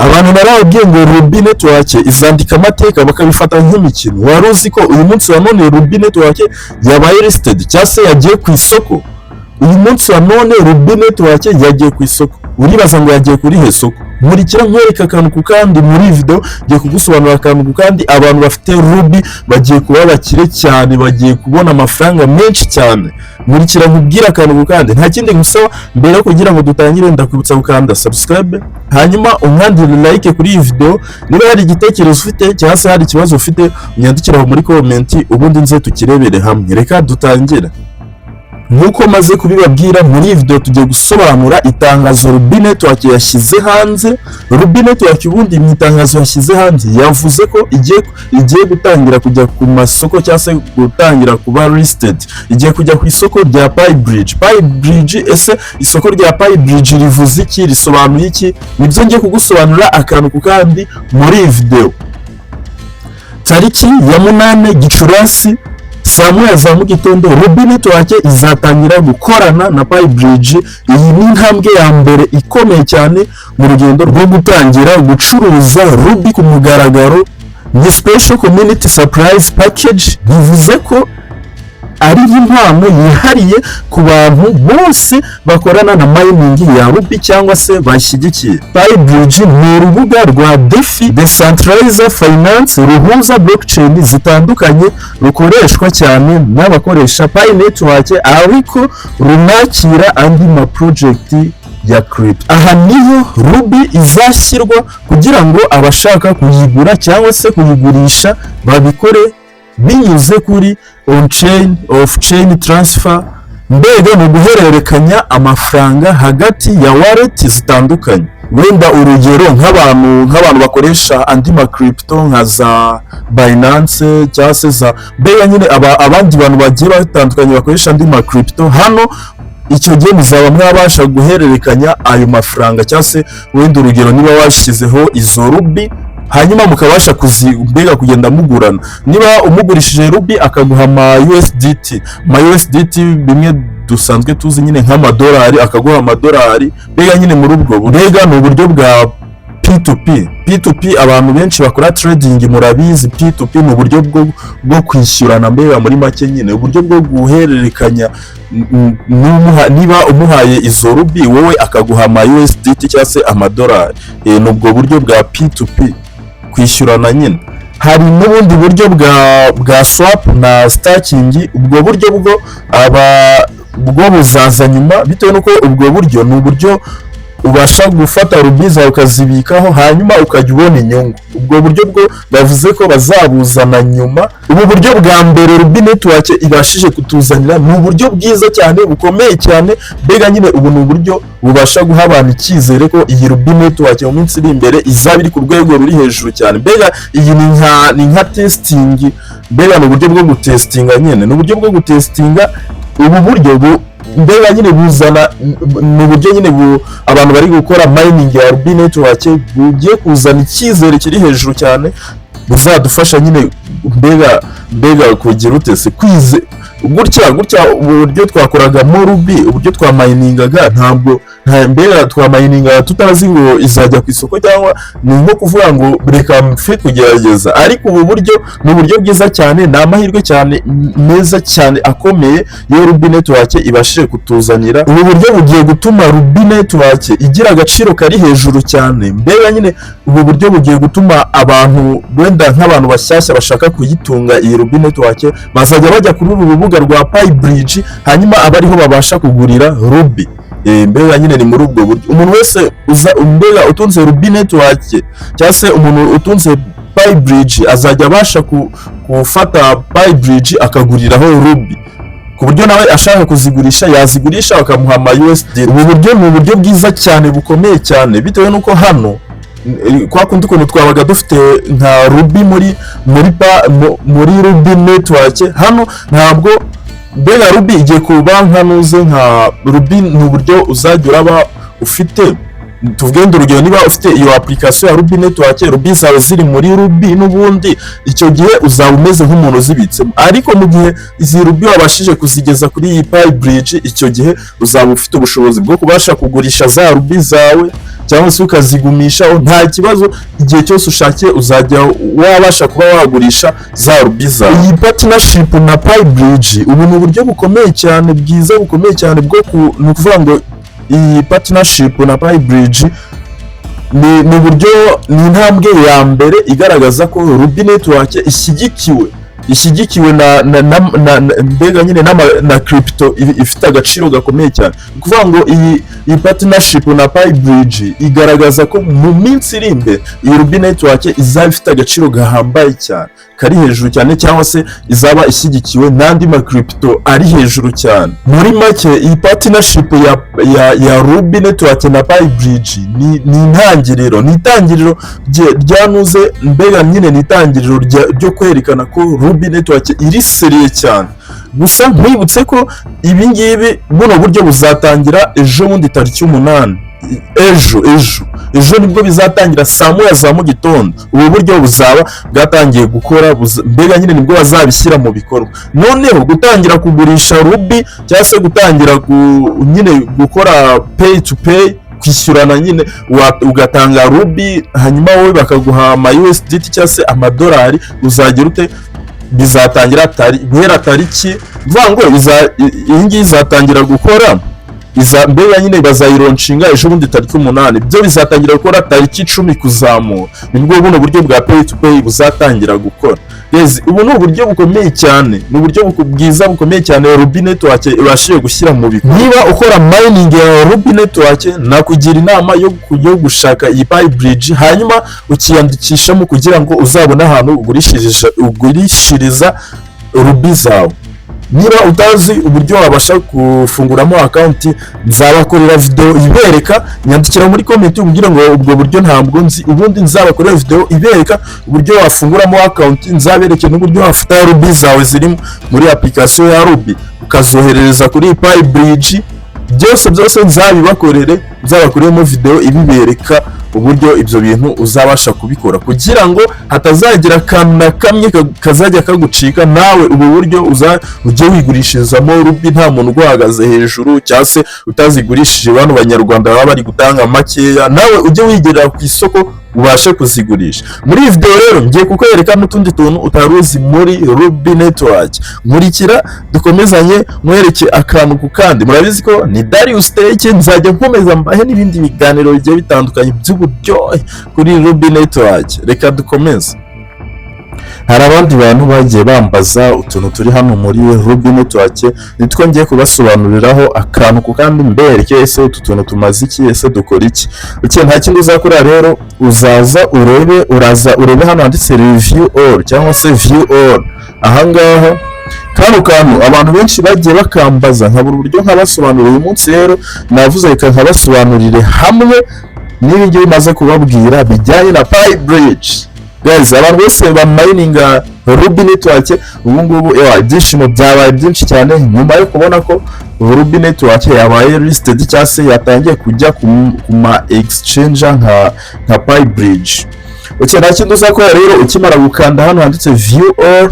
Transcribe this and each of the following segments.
Abantu narababwiye ngo Rubi Network izandika amateka, bakabifata nk'imikino. Wari uzi ko uyu munsi wa none Rubi Network yabaye listed, cyangwa se yagiye ku isoko? Uyu munsi wa none Rubi Network yagiye ku isoko. Uribaza ngo yagiye kuri he soko? Nkurikira nkwereka akantu ku kandi. Muri iyi video ngiye kugusobanurira akantu ku kandi. Abantu bafite Rubi bagiye kuba abakire cyane, bagiye kubona amafaranga menshi cyane. Nkurikira nkubwire akantu ku kandi. Nta kindi ngusaba mbere yo kugira ngo dutangire, ndakwibutsa gukanda subscribe, hanyuma unkandire like kuri iyi video. Niba hari igitekerezo ufite cyangwa se hari ikibazo ufite, unyandikire aho muri comment, ubundi nze tukirebere hamwe. Reka dutangire. Nk'uko maze kubibabwira, muri iyi video tugiye gusobanura itangazo Rubi Network yashyize hanze. Rubi Network ubundi mu itangazo yashyize hanze yavuze ko igiye gutangira kujya ku masoko, cyangwa se gutangira kuba listed. Igiye kujya ku isoko rya Pi Bridge. Pi Bridge, ese isoko rya Pi Bridge rivuze iki? Risobanuye iki? Nibyo ngiye kugusobanurira akantu ku kandi muri iyi video. Tariki ya 8 Gicurasi, saa 1 za mu gitondo, Rubi Network izatangira gukorana na Pi Bridge. Iyi ni intambwe ya mbere ikomeye cyane mu rugendo rwo gutangira gucuruza Rubi ku mugaragaro. Ni special community surprise package, bivuze ko ari impano yihariye ku bantu bose bakorana na mining ya Rubi cyangwa se bashyigikiye. Pi Bridge ni urubuga rwa DeFi, Decentralized Finance, ruhuza blockchain zitandukanye, rukoreshwa cyane n'abakoresha Pi Network, ariko runakira andi ma project ya crypto. Aha niho Rubi izashyirwa kugira ngo abashaka kuyigura cyangwa se kuyigurisha babikore binyuze kuri on chain, off chain transfer. Mbega ni uguhererekanya amafaranga hagati ya wallet zitandukanye. Wenda urugero nk'abantu bakoresha andi ma crypto nka za Binance cyangwa se za, mbega nyine abandi bantu bagiye batandukanye bakoresha andi ma crypto hano, icyo gihe muzaba mwabasha guhererekanya ayo mafaranga. Cyangwa se wenda urugero niba washyizeho izo Rubi, hanyuma mukabasha mbega kugenda mugurana. Niba umugurishije Rubi akaguha ama USDT, ama USDT bimwe dusanzwe tuzi nyine nk'amadolari, akaguha amadolari. Mbega nyine muri ubwo mbega ni uburyo bwa P2P. P2P, abantu benshi bakora trading murabizi. P2P ni uburyo bwo kwishyurana. Mbega muri make nyine uburyo bwo guhererekanya, niba umuhaye izo Rubi, wowe akaguha ama USDT cyangwa se amadolari. Ni ubwo buryo bwa P2P, kwishyurana nyine. Hari n'ubundi buryo bwa swap na staking. Ubwo buryo bwo aba bwo buzaza nyuma, bitewe n'uko ubwo buryo ni uburyo ubasha gufata Rubi zawe ukazibikaho, hanyuma ukajya ubona inyungu. Ubwo buryo bwo bavuze ko bazabuzana nyuma. Ubu buryo bwa mbere Rubi Network ibashije kutuzanira ni uburyo bwiza cyane, bukomeye cyane. Mbega nyine ubu ni uburyo bubasha guha abantu icyizere ko iyi Rubi Network mu minsi iri imbere izaba iri ku rwego ruri hejuru cyane. Mbega iyi ni nka testing. Mbega ni uburyo bwo gutestinga nyine, ni uburyo bwo gutestinga. Ubu buryo mbega nyine buzana, ni uburyo nyine abantu bari gukora mining ya Rubi Network bugiye kuzana icyizere kiri hejuru cyane, buzadufasha nyine mbega kugira ute se kwize gutya gutya. Uburyo twakoragamo Rubi, uburyo twamayiningaga, ntabwo mbega twamayiningaga tutazi ngo izajya ku isoko, cyangwa ni nko kuvuga ngo reka mfe kugerageza. Ariko ubu buryo ni uburyo bwiza cyane, ni amahirwe cyane meza cyane akomeye iyo Rubi Network ibashije kutuzanira. Ubu buryo bugiye gutuma Rubi Network igira agaciro kari hejuru cyane. Mbega nyine ubu buryo bugiye gutuma abantu, wenda nk'abantu bashyashya bashaka kuyitunga iyi Rubi Network, bazajya bajya kuri uru rubuga rwa Pi Bridge, hanyuma aba ariho babasha kugurira Rubi. Mbega nyine ni muri ubwo buryo umuntu wese uza, mbega utunze Rubi Network cyangwa se umuntu utunze Pi Bridge, azajya abasha gufata Pi Bridge akaguriraho Rubi, ku buryo nawe ashaka kuzigurisha yazigurisha bakamuha ama USD. Ubu buryo ni uburyo bwiza cyane, bukomeye cyane, bitewe n'uko hano kwa kundi ukuntu twabaga dufite nka Rubi muri Rubi Network, hano ntabwo, mbega Rubi igiye kuba nka nuze nka Rubi ni uburyo uzajya uraba ufite. Tuvuge urugero, niba ufite iyo application ya Ruby Network, Ruby zawe ziri muri Ruby n'ubundi, icyo gihe uzaba umeze nk'umuntu uzibitsemo. Ariko mu gihe izi Ruby wabashije kuzigeza kuri iyi Pi Bridge, icyo gihe uzaba ufite ubushobozi bwo kubasha kugurisha za Ruby zawe cyangwa se ukazigumishaho, nta kibazo. Igihe cyose ushakiye uzajya wabasha kuba wagurisha za Ruby zawe. Iyi partnership na Pi Bridge, ubu ni uburyo bukomeye cyane, bwiza bukomeye cyane bwo ku ni ukuvuga ngo iyi partnership na Pi Bridge ni uburyo, ni intambwe ya mbere igaragaza ko Ruby Network ishyigikiwe na mbega nyine na crypto ifite agaciro gakomeye cyane. Ni ukuvuga ngo iyi partnership na Pi Bridge igaragaza ko mu minsi iri imbere iyi Ruby Network izaba ifite agaciro gahambaye cyane, kari hejuru cyane, cyangwa se izaba ishyigikiwe n'andi ma crypto ari hejuru cyane. Muri make, iyi partnership ya Ruby Network na Pi Bridge ni intangiriro, ni itangiriro ryanuze, mbega nyine ni itangiriro ryo kwerekana ko Ruby Network iri sérieux cyane. Gusa nkwibutse ko ibi ngibi, buno buryo buzatangira ejo bundi tariki 8. Ejo nibwo bizatangira saa 1 za mu gitondo. Ubu buryo buzaba bwatangiye gukora, mbega nyine nibwo bazabishyira mu bikorwa. Noneho gutangira kugurisha Ruby cyangwa se gutangira nyine gukora pay to pay, kwishyurana nyine, ugatanga Ruby hanyuma wowe bakaguha ama USDT cyangwa se amadolari, uzagira ute? Bizatangira guhera tariki, vuga ngo iyi ngiyi izatangira gukora iza, mbega nyine bazayilaunchinga ejo bundi tariki 8. Byo bizatangira gukora tariki 10 kuzamura, nibwo buno buryo bwa pay to pay buzatangira gukora. Guys, ubu ni uburyo bukomeye cyane, ni uburyo bwiza bukomeye cyane Ruby Network ibashije gushyira mu bikorwa. Niba ukora mining ya Ruby Network, nakugira inama yo gushaka iyi Pi Bridge, hanyuma ukiyandikishamo kugira ngo uzabone ahantu ugurishiriza Ruby zawe. Niba utazi uburyo wabasha gufunguramo account, nzabakorera video ibereka. Nyandikira muri comment umbwire ngo ubwo buryo ntabwo nzi, ubundi nzabakorera video ibereka uburyo wafunguramo account, nzabereke n'uburyo wafata Ruby zawe ziri muri application ya Ruby ukazoherereza kuri Pi Bridge. Byose byose nzabibakorere, nzabakoreremo video ibibereka uburyo ibyo bintu uzabasha kubikora, kugira ngo hatazagira akantu na kamwe kazajya kagucika. Nawe ubu buryo ujye wigurishirizamo Ruby nta muntu uguhagaze hejuru, cyangwa se utazigurishije bano banyarwanda baba bari gutanga makeya, nawe ujye wigerera ku isoko ubashe kuzigurisha. Muri iyi video rero ngiye kukwereka n'utundi tuntu utari uzi muri Ruby Network. Nkurikira dukomezanye, nkwereke akantu ku kandi. Murabizi ko ni Darius Tech, nzajya nkomeza mbahe n'ibindi biganiro bigiye bitandukanye by'uburyohe kuri Ruby Network. Reka dukomeze. Hari abandi bantu bagiye bambaza utuntu turi hano muri Ruby Network, nitwo ngiye kubasobanuriraho akantu ku kandi, mbereke ese utu tuntu tumaze iki, ese dukora iki. Okay, nta kindi uzakora rero, uzaza urebe, uraza urebe hano handitse review all cyangwa se view all. Ahangaha kano kantu abantu benshi bagiye bakambaza nkabura uburyo nkabasobanurira. Uyu munsi rero navuze reka nkabasobanurire hamwe n'ibi ngibi maze kubabwira bijyanye na Pi Bridge. Guys, abantu bose bamininga Ruby Network ubu ngubu, ewa, ibyishimo byabaye byinshi cyane nyuma yo kubona ko Ruby Network yabaye listed cyangwa se yatangiye kujya ku ma exchange nka Pi Bridge. Okay, nta kindi uzakora rero, ukimara gukanda hano handitse view all,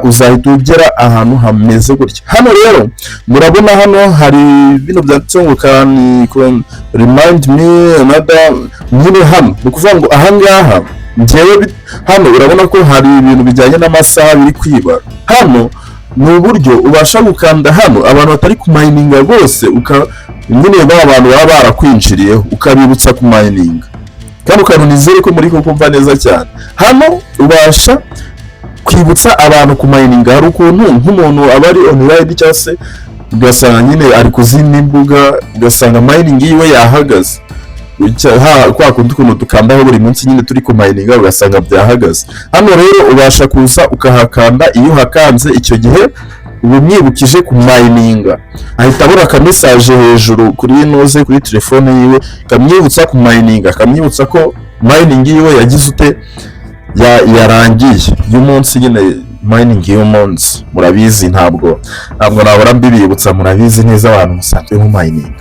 uzahita ugera ahantu hameze gutya. Hano rero murabona hano hari bino byanditseho ngo can remind me another. Nyine hano ni ukuvuga ngo ahangaha njyewe hano urabona ko hari ibintu bijyanye n'amasaha biri kwibara. Hano ni uburyo ubasha gukanda hano abantu batari kumininga rwose, nyine ba bantu baba barakwinjiriyeho ukabibutsa kumininga. Kandi ukantu nizere ko muri kumva neza cyane, hano ubasha kwibutsa abantu kumininga. Hari ukuntu nk'umuntu aba ari online cyangwa se ugasanga nyine ari ku zindi mbuga, ugasanga mining yiwe yahagaze. Kwa kundi ukuntu dukandaho buri munsi nyine turi kumininga, ugasanga byahagaze. Hano rero ubasha kuza ukahakanda. Iyo uhakanze, icyo gihe uba umwibukije kumininga, ahita abura akamessage hejuru kuri inoze kuri telefone yiwe kamwibutsa kumininga, kamwibutsa ko mining yiwe yagize ute, yarangiye y'umunsi nyine. Mining y'umunsi murabizi, ntabwo nabura mbibibutsa. Murabizi neza abantu musanzwe mu mining.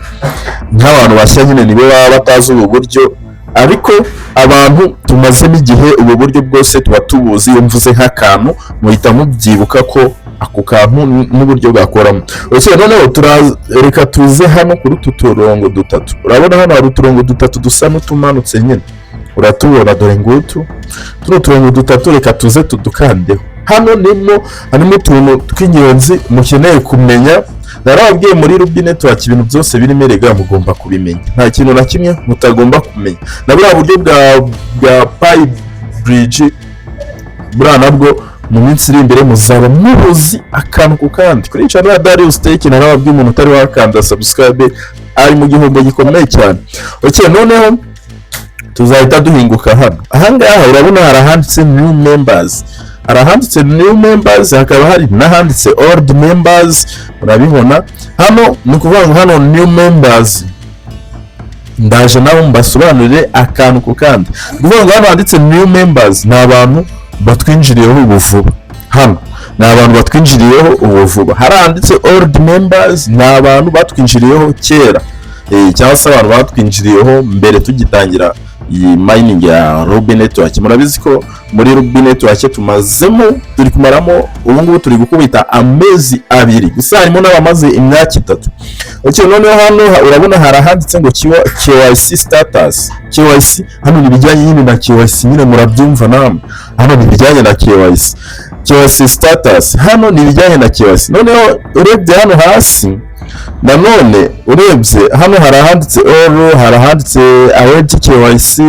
Nk'abantu bashya nyine nibo baba batazi ubu buryo, ariko abantu tumazemo igihe ubu buryo bwose tuba tubuzi. Iyo mvuze nk'akantu muhita mubyibuka ko ako kantu n'uburyo gakoramo. Okay, noneho reka tuze hano kuri utu turongo dutatu. Urabona hano hari uturongo dutatu dusa n'utumanutse nyine, uratubona? Dore ngutu tuno turongo dutatu, reka tuze tudukandeho. Hano nimo harimo utuntu tw'ingenzi mukeneye kumenya. Narababwiye, muri Rubi Network ibintu byose birimo erega mugomba kubimenya, nta kintu na kimwe mutagomba kumenya. Na buriya buryo bwa Pi Bridge, buriya nabwo mu minsi iri imbere muzaba mubuzi akantu ku kandi kuri channel ya Darius Tech. Narababwiye, umuntu utari wakanda subscribe ari mu gihombo gikomeye cyane. Okay, noneho tuzahita duhinguka hano. Ahangaha urabona hari ahanditse new members, hari ahanditse new members, hakaba hari n'ahanditse old members. Urabibona hano, ni ukuvuga ngo hano new members, ndaje nabo mbasobanurire akantu ku kandi. Ni ukuvuga ngo hano handitse new members ni abantu batwinjiriyeho ubu vuba. Hano ni abantu batwinjiriyeho ubu vuba. Hari ahanditse old members, ni abantu batwinjiriyeho kera, cyangwa se abantu batwinjiriyeho mbere tugitangira iyi mining ya Ruby Network. Murabizi ko muri Ruby Network tumazemo, turi kumaramo ubu ngubu, turi gukubita amezi 2 gusa, harimo n'abamaze imyaka 3. Okay, noneho hano urabona hari ahanditse ngo KYC status. KYC hano ni ibijyanye nyine na KYC nyine, murabyumva namwe. Hano ni ibijyanye na KYC, KYC status hano ni ibijyanye na KYC. Noneho urebye hano hasi nanone, urebye hano hari ahanditse all, hari ahanditse already KYC,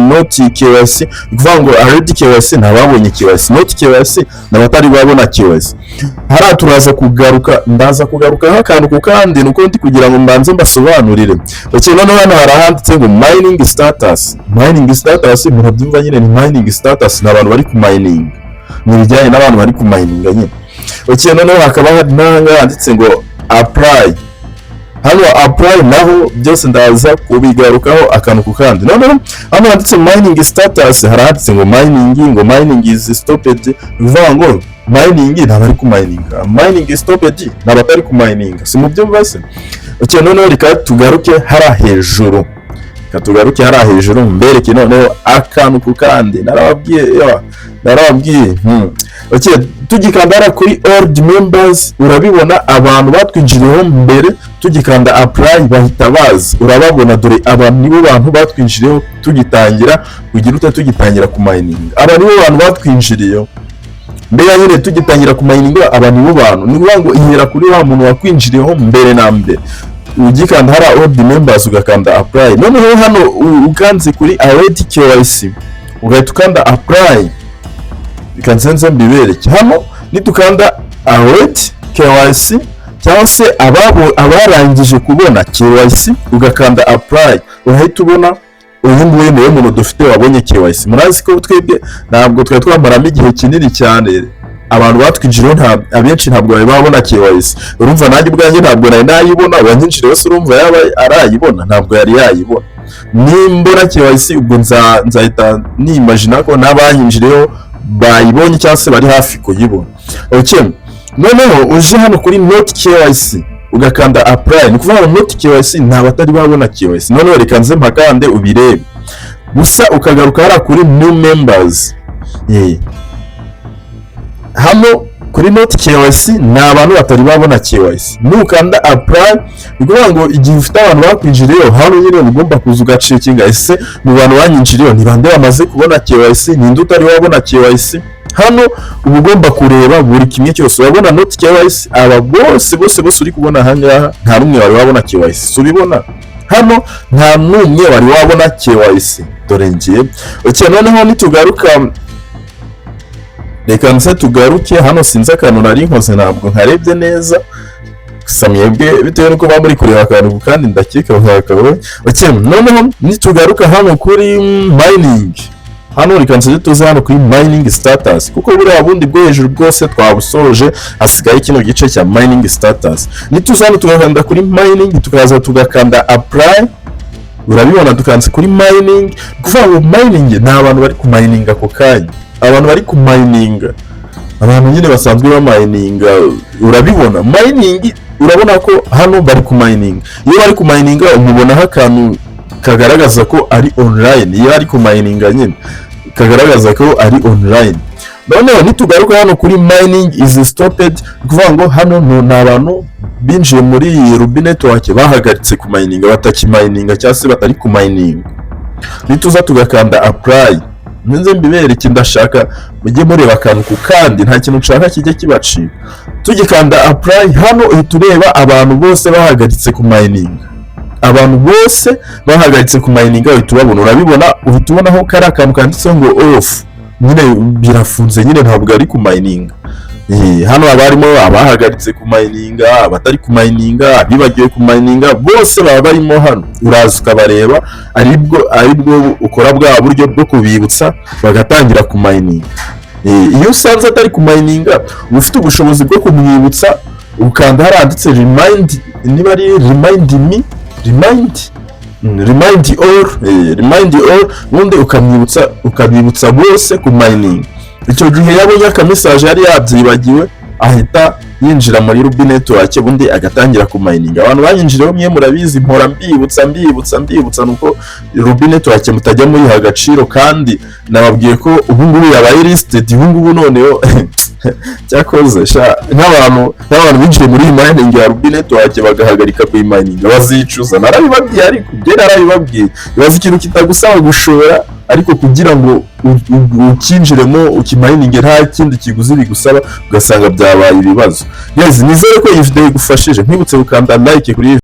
not KYC. Ni ukuvuga ngo already KYC ni ababonye KYC, not KYC ni abatari babona KYC. Hariya turaza kugaruka, ndaza kugarukaho akantu ku kandi, ni uko ndi kugira ngo mbanze mbasobanurire. Okay, noneho hano hari ahanditse ngo mining status. Mining status murabyumva nyine, ni mining status, ni abantu bari ku mining, ni ibijyanye n'abantu bari ku mining nyine. Okay, noneho hakaba hari n'ahangaha handitse ngo apply. Hano apply naho byose ndaza kubigarukaho akantu ku kandi. Noneho hano handitse mining status, hari ahanditse ngo mining is stopped. Ni ukuvuga ngo mining ni abari ku mining, mining stopped ni abatari ku mining. Si mubyumva se? Okay, noneho reka tugaruke hariya hejuru, reka tugaruke hariya hejuru mbereke noneho akantu ku kandi. Narababwiye ya, narababwiye. Okay, tugikanda hariya kuri old members, urabibona abantu batwinjiriyeho mbere, tugikanda apply bahita baza, urababona. Dore aba nibo bantu batwinjiriyeho tugitangira kugira ute, tugitangira ku mining. Aba nibo bantu batwinjiriyeho mbega nyine tugitangira ku mining. Aba nibo bantu, ni ukuvuga ngo ihera kuri wa muntu wakwinjiriyeho mbere na mbere, ugikanda hariya old members ugakanda apply. Noneho hano ukanze kuri already KYC ugahita ukanda apply. Reka nze mbibereke hano. Nitukanda already KYC cyangwa se ababo abarangije kubona KYC ugakanda apply, urahita ubona uyu nguyu niwe muntu dufite wabonye KYC. Murazi ko twebwe ntabwo twari twamaramo igihe kinini cyane, abantu batwinjiriyeho abenshi ntabwo bari babona KYC. Urumva nanjye ubwanjye ntabwo nari nayibona. Uwanyinjiriyeho se urumva yaba arayibona? Ntabwo yari yayibona. Nimbona KYC ubwo nzahita nimagina ko n'abanyinjiriyeho bayibonye cyangwa se bari hafi kuyibona. Okay, noneho uje hano kuri not KYC ugakanda apply, ni ukuvuga ngo not KYC ni abatari babona KYC. Noneho reka nze mpakande ubirebe gusa, ukagaruka hariya kuri new members. Hano kuri not KYC ni abantu batari babona KYC. Nukanda apply, ni ukuvuga ngo igihe ufite abantu bakwinjiriyeho, hano nyine uba ugomba kuza ugacekinga: ese mu bantu banyinjiriyeho ni bande bamaze kubona KYC? Ninde utari wabona KYC? Hano uba ugomba kureba buri kimwe cyose. Urabona not KYC, aba bose bose bose uri kubona aha ngaha nta n'umwe wari wabona KYC. Si ubibona? Hano nta n'umwe wari wabona KYC. Dore ngiye. Okay, noneho nitugaruka, reka nze tugaruke hano. Sinzi akantu nari nkoze, ntabwo nkarebye neza gusa mwebwe bitewe n'uko muba muri kureba akantu kandi ndakeka bakaba. Okay, noneho nitugaruka hano kuri mining, hano reka nze tuze hano kuri mining status, kuko buriya bundi bwo hejuru bwose twabusoje, hasigaye kino gice cya mining status. Nituza hano tugakanda kuri mining, tukaza tugakanda apply, urabibona dukanze kuri mining. Kuvuga ngo mining ni abantu bari kumayininga ako kanya, abantu bari kumayininga. Abantu nyine basanzwe bamayininga, urabibona mining, urabona ko hano bari kumayininga. Iyo bari kumayininga, umubonaho akantu kagaragaza ko ari online. Iyo ari kumayininga nyine, kagaragaza ko ari online. Noneho nitugaruka hano kuri "mining is stopped", ni ukuvuga ngo hano ni abantu binjiye muri iyi Ruby Network bahagaritse kumayininga, batakimayininga cyangwa se batari kumayininga. Nituza tugakanda apply, nze mbibereke, ndashaka mujye mureba akantu ku kandi, nta kintu nshaka kijya kibacika. Tugikanda apply hano, uhita ureba abantu bose bahagaritse kumayininga. Abantu bose bahagaritse kumayininga uhita ubabona, urabibona, uhita ubonaho kari akantu kanditseho ngo "off". Nyine birafunze nyine, ntabwo ari kumayininga. Hano haba harimo abahagaritse kumayininga, abatari kumayininga, abibagiwe kumayininga, bose baba barimo hano. Uraza ukabareba, aribwo ukora bwa buryo bwo kubibutsa bagatangira kumayininga. Iyo usanze atari kumayininga, uba ufite ubushobozi bwo kumwibutsa, ukanda haranditse "remind", niba ari "remind me", remind, "remind all", "remind all", ubundi ukamwibutsa, ukabibutsa bose kumayininga. Icyo gihe yabonye akamesaje yari yabyibagiwe, ahita yinjira muri Ruby Network, ubundi agatangira kumayininga. Abantu bayinjiriyeho mwe murabizi, mpora mbibutsa, mbibutsa, mbibutsa, nuko Ruby Network mutajya muyiha agaciro, kandi nababwiye ko ubu ngubu yabaye listed. Ubu ngubu noneho cyakoze sha, nk'abantu binjiye muri iyi mining ya Ruby Network bagahagarika kuyimayininga bazicuza. Narabibabwiye, ariko njye narabibabwiye. Ibaze ikintu kitagusaba gushora, ariko kugira ngo ukinjiremo ukimayininge nta kindi kiguzi bigusaba, ugasanga byabaye ibibazo. Guys, nizere ko iyi video igufashije. Nkwibutse gukanda like kuri iyi